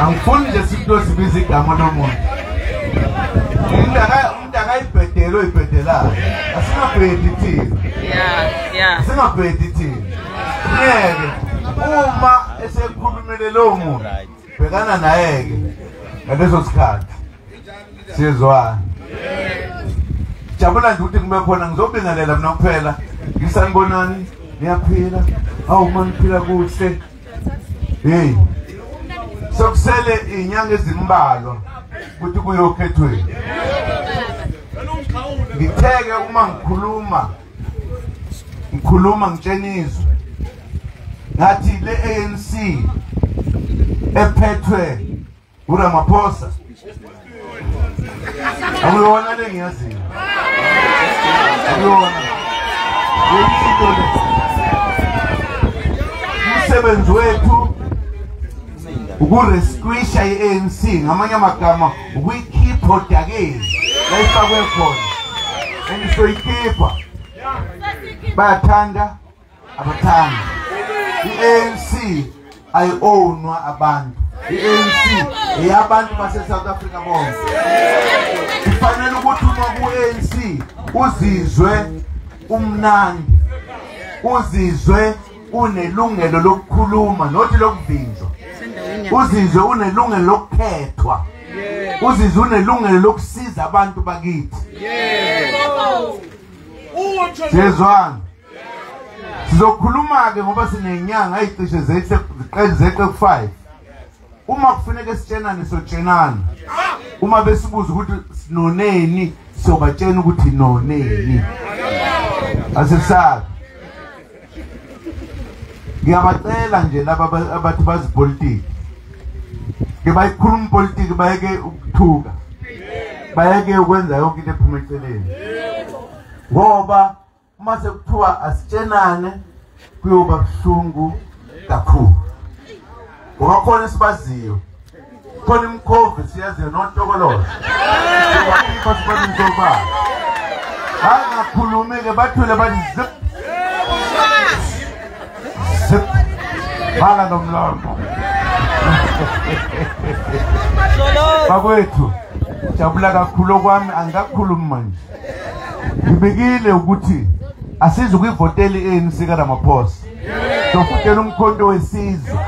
Angifuni nje sibize igama lomuntu. Umuntu akayibhedele oyibhedelayo. Asingabhedi thina. Yeah. Asingabhedi thina. Ngeke uma esekhulumele lowo muntu bhekana naye ke ngaleso sikhathi. Sizwana. Jabula nje ukuthi ngibe khona ngizobingelela mina kuphela. Ngisanibonani, niyaphila. Awu maniphila kuhle. Hey. Sokusele inyanga ezimbalwa ukuthi kuyokhethweni. Ngitheke uma ngikhuluma ngitshenizwe. Ngathi le ANC ephethwe uRamaphosa akuyona le ngiyaziyo. Akuyona. Umsebenzi wethu ukuresquisha i-ANC, ngamanye amagama ukuyikhipha odakeni la ifakwe khona. Engisoyikhipha. Bayathanda abathanda. I-ANC ayi-ownwa abantu. I-ANC eyabantu base-South Africa bonke. Kufanele ukuthi uma ku-ANC uzizwe umnandi, uzizwe unelungelo lokukhuluma nothi lokuvinjwa, uzizwe unelungelo lokukhethwa, uzizwe unelungelo lokusiza abantu bakithi. Siyezwana. Sizokhuluma ke ngoba sinenyanga ezicishe zehle zeqe ku-5. Uma kufuneka sitshenane sotshenana. Uma besibuza ukuthi sinoneni sobatshena ukuthi noneni. Asisabi. Ngiyabacela nje laba abathi bazipolitiki. Ke bayikhuluma ipolitiki bayeke ukuthuka. Bayeke ukwenza yonke into ephuma eceleni. Ngoba uma sekuthiwa asitshenane kuyoba buhlungu kakhulu. Ngoba khona sibaziyo. Khona imkhovu siyaziyo nontokolozo. Sibakhipha sibona. Bangakhulumi ke bathule bathi zip. Zip. Bala nomlomo. Bakwethu, jabula kakhulu kwami angikakhulumi manje. Ngibikile ukuthi asizukuyivotela i-ANC kaRamaphosa. Sovotela umkhonto wesizwe.